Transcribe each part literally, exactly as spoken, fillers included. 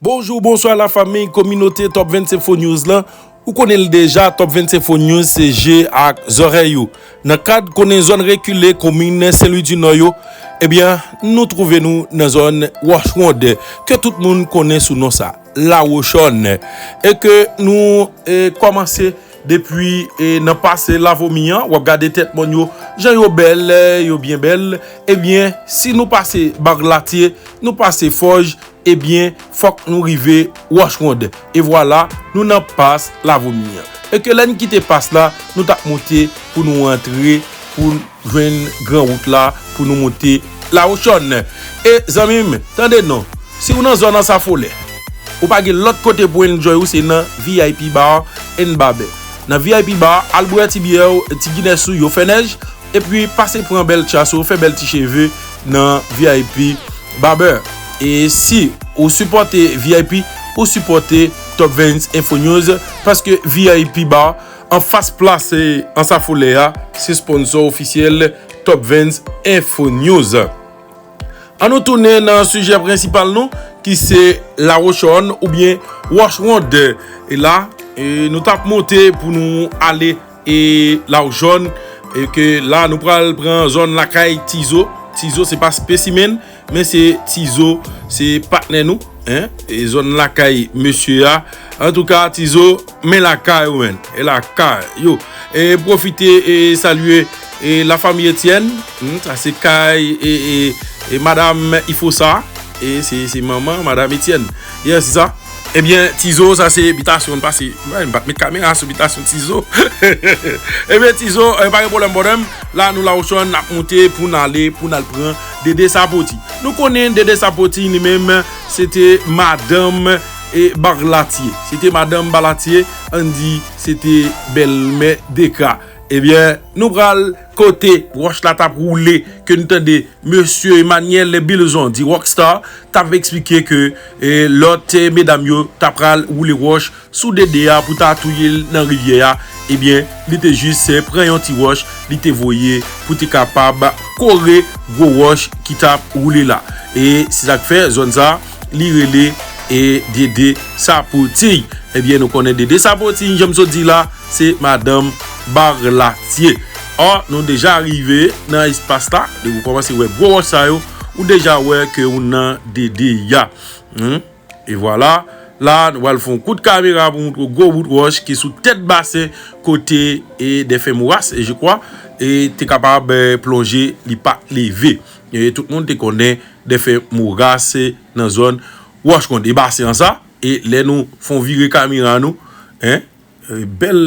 Bonjou, bonswa lafanmi, kominote Top Vens Info News lan. Ou konnen l deja, Top Vens Info News se je ak zòrèy ou. Nan kad konnen zòn rekile komin Sen Lwi di Nò yo, ebyen, nou twouve nou nan zòn Wòch Wonn, ke tout moun konnen sou non sa, Lawochòn. E ke nou e, kòmanse depi e, nan pase Lavomi an, w ap gade tèt mòn yo, jan yo bèl, e, yo byen bèl. Ebyen, si nou pase Bag Latye, nou pase Fòj, ebyen, fòk nou rive Wòch Wonn. E vwala, nou nan pas Lavomi an. E ke lè n kite pas la, nou t ap monte pou nou antre, pou n jwenn gran wout la, pou nou monte Lawochòn. E zanmi m, tande non, si w nan zòn Ansafolè, ou pa gen lòt kote pou enjoy ou, se nan V I P Bar and Barber. Nan V I P Bar, al bwè ti byè w, ti Guinness ou, yo fè nèj, epi pase pran bèl chas ou, fè bèl ti cheve nan V I P Barber. E si ou sipòte V I P, ou sipòte Top Vens Info News, paske V I P Bar, anfas plas e, Ansafolè a, se sponsò ofisyèl Top Vens Info News. An nou tounen nan sijè prensipal nou, ki se Lawochòn oubyen Wòch Wonn. E la, e, nou t ap monte pou nou ale e Lawochòn, e ke la nou pral pran zòn lakay Tizo. Tizo se pa Spécimen, men se Tizo, se patnè nou, en, e zòn lakay mesye a. Antouka, Tizo, men lakay ou menm, e lakay yo. E pwofite e salye e lafanmi Etienne, hmm, sa se kay e, e, e madanm Ifosa, e se, se manman madanm Etienne. Yes, se sa. Ebyen, Tizo, sa se bitasyon n pase. Mwen, m pa t met kamera sou bitasyon Tizo. Ebyen, Tizo, e, pa gen pwoblèm, bòdèm. La, nou Lawochòn, n ap monte pou n ale, pou n al pran Dede Sapoti. Nou konnen Dede Sapoti, li menm, se te madanm e Bag Latye. Se te madanm Bag Latye, ann di, se te bèlmè Deka. Ebyen, nou pral kote wòch la t ap woule, ke n tande mesye Emmanuel Bilzon, di Rockstar, t ap eksplike ke, e, lòt, e, medam yo ta pral woule wòch sou Dede a pou ta touye l nan rivyè a. Ebyen, li te jis, e, pran yon ti wòch, li te voye pou te kapab kore gwo wòch ki t ap woule la. E se sa k fè zòn sa, li rele, e, Dede Sapoti. Ebyen, nou konnen Dede Sapoti, jan m sot di la, se madanm Bag Latye. Ò, nou deja rive nan espas la. Depi w kòmanse wè gwo wòch sa yo, ou deja wè ke ou nan Dede a. Hmm? E vwala, la, nou pral fè yon kout kamera pou montre w gwo bout wòch ki sou tèt basen kote e Dèfen Moras, e je kwa, e te kapab, e, plonje, li pa t leve. E tout moun te konnen Dèfen Moras, e, nan zòn Wòch Wonn. E basen an sa, e lè nou fè yon vire kamera nou, en, e, bèl,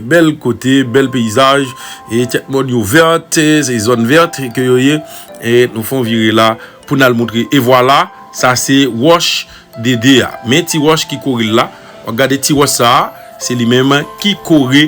bèl kote, bèl peyizaj, e tèt mòn yo vèt, e se zòn vèt ke yo ye, e nou fè yon vire la pou n al montre. E vwala, sa se wòch Dede a. Men ti wòch ki kore l la, w ap gade ti wòch sa a, se li menm ki kore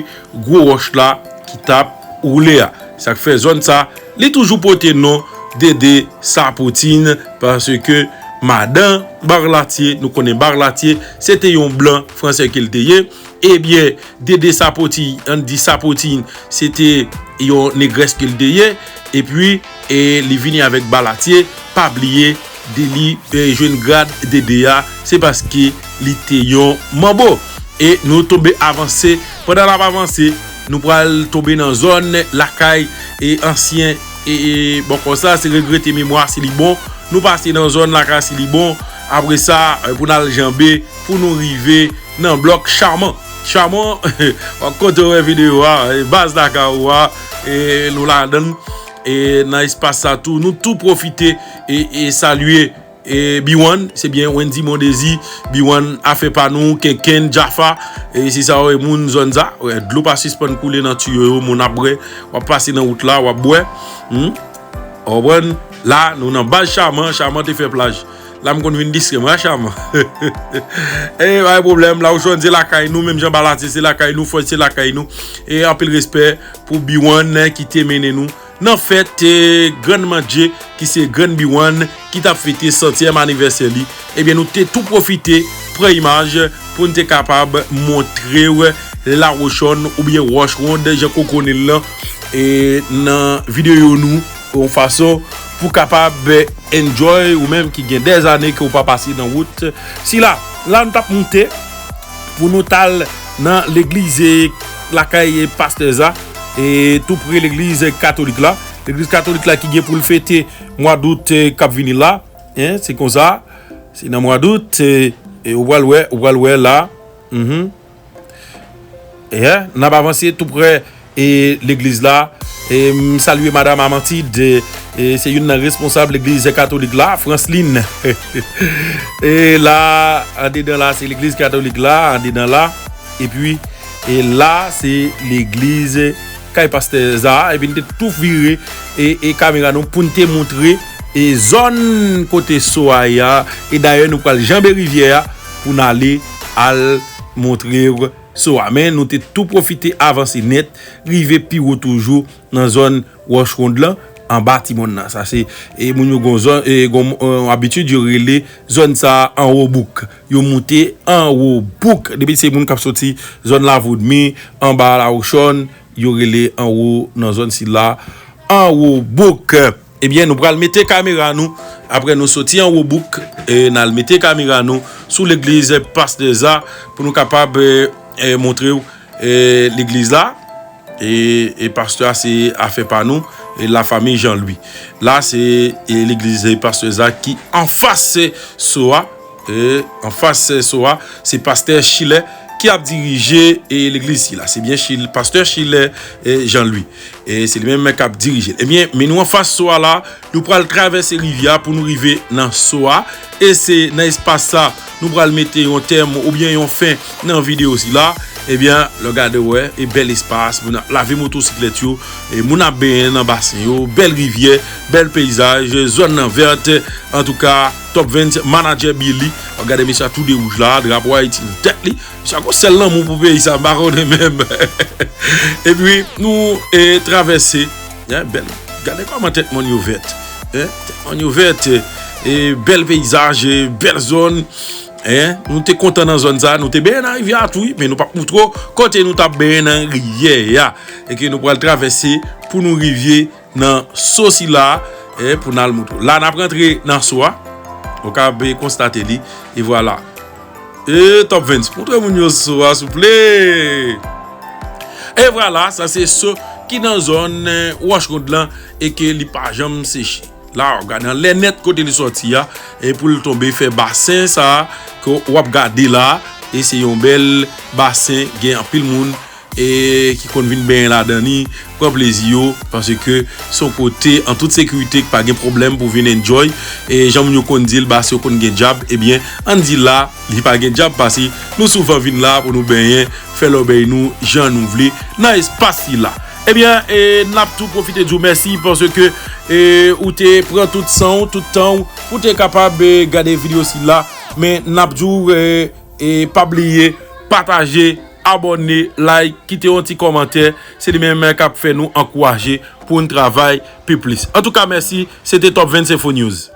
gwo wòch la ki t ap woule a. Sa k fè zòn sa, li toujou pote non Dede Sapoti, paske madan Bag Latye, nou konnen Bag Latye, se te yon blan fransè ke l te ye. Ebyen, Dede Sapoti, ann di Sapoti, se te yon negrès ke l te ye. Epi, e, li vini avèk Bag Latye, pa bliye, de li, e, jwenn grad Dede a, se paske li te yon manbo. E nou tonbe avanse. Pandan n ap avanse, nou pral tonbe nan zòn lakay e ansyen e, e, bòkò sa, se regrete memwa si li bon. Nou pase nan zòn lakay si li bon. Apre sa, e, pou n al janbe, pou nou rive nan blòk Chaman. Chaman, w ap kontan wè videyo a, e, baz lakay ou a, e, nou ladan l. E nan espas sa tou, nou tou pwofite e, e salye e, Biwann, se byen Wendy Mondésir, Biwann afè pa nou, Kenkenn, Jafa, e, se sa yo ye moun zòn sa, wè, dlo pa sispann koule nan tiyo yo, moun ap bwè, w ap pase nan wout la, w ap bwè. Hmm? Ou konprann? La, nou nan baz Chaman, Chaman te fè plaj. La, m konn vin distrè m, a Chaman. E, pa gen pwoblèm, Lawochòn se lakay nou, menm jan Bag Latye se lakay nou, Fòj se lakay nou. E, anpil respè pou Biwann ki te mennen nou nan fèt, e, Grann Mandje, ki se Grann Biwann, ki t ap fete santyèm anivèsè li. Ebyen, nou te tou pwofite pran imaj pou n te kapab montre w Lawochòn oubyen Wòch Wonn, jan ke w konnen l lan, e, nan videyo nou, yon fason pou kapab enjoy ou menm ki gen dèzane ke w pa pase nan wout sila. La nou t ap moute pou nou t al nan legliz lakay pastè Za, tou pre legliz katolik la. Legliz katolik la ki gen pou l fete mwa dout k ap vini la. Se konsa, se nan mwa dout, ou pral wè, ou pral wè la. N ap avanse tou pre legliz la. M salye madanm Amantid, se youn nan responsab legliz katolik la, Franslin. E la, andedan la, se legliz katolik la, andedan la. Epi, e la, se legliz kay pastè Za. Epi, n te tou vire e, e kamera nou pou n te montre e zòn kote so a ye a. E dayè, nou pral janbe rivyè a pou n ale al montre w so a. Men nou te tou pwofite avanse nèt, rive pi wo toujou nan zòn Wòch Wonn lan, anba ti mòn nan. Sa se, e moun yo gon zòn, e gon, e, abitid yo rele zòn sa a anwo bouk. Yo moute anwo bouk. Depi se moun k ap soti zòn Lavodmi, anba Lawochòn, yo rele anwo nan zòn sila anwo bouk. Ebyen, nou pral mete kamera nou, apre nou soti anwo bouk, e n al mete kamera nou sou legliz pastè Za pou nou kapab, e, e, montre w, e, legliz la. E, e pastè a se afè pa nou, e la famille Jean-Louis. La se, e, legliz pastè Za ki anfas so a. E anfas so a, se pastè Chilè ki ap dirije, e, legliz sila. Se byen Chil-, pastè Chilè, e, Jean-Louis. E se li menm k ap dirije l. Ebyen, men nou anfas so a la, nou pral travèse rivyè a pou nou rive nan so a. E se nan espas sa, nou pral mete yon tèm oubyen yon fen nan videyo sila. Ebyen, lè w gade w wè, e bèl espas, moun ap lave motosiklèt yo, e moun ap benyen nan basen yo, bèl rivyè, bèl peyizaj, zòn nan vèt. Antouka, Top Vens, manadjè Billy, w ap gade mesye a tou de wouj la, drapo Ayiti nan tèt li. Sa gon sèl lanmou pou peyi sa, m pa konnen menm. Epi, nou, e, travèse, en, bèl. Gade kòman tèt mòn yo vèt. En, tèt mòn yo vèt, e, bèl peyizaj, e, bèl zòn. En, nou te kontan nan zòn sa, nou te benyen nan rivyè a tou, wi, men nou p ap montre w kote nou t ap benyen nan rivyè a. E ke nou pral travèse pou nou rive nan so sila, e, pou n al montre w. La, n ap rantre nan so a. Ou ka be konstate li. E vwala. E, Top Vens, montre moun yo so a, souple. E vwala, sa se so ki nan zòn, e, Wòch Wonn lan e ke li pa janm seche. La, w ap gade anlè nèt kote li sòti a, e pou l tonbe fè basen sa a ke w ap gade la, e se yon bèl basen, gen anpil moun e ki konn vin benyen ladan li, pran plezi yo, paske se yon kote an tout sekirite, ki pa gen pwoblèm pou vin enjoy. E jan moun yo konn di l, basen yo konn gen djab, ebyen, ann di la, li pa gen djab, paske nou souvan vin la pou nou benyen, fè lòbèy nou jan nou vle, nan espas sila. Ebyen, e, n ap tou pwofite di w mèsi, paske, e, ou te pran tout san w, tout tan w, pou te kapab, e, gade videyo sila. Men n ap di w, e, e, pa bliye, pataje, abòne, like, kite yon ti kòmantè. Se li menm k ap fè nou ankouraje pou n travay pi plis. Antouka, mèsi. Se te Top Vens Info News.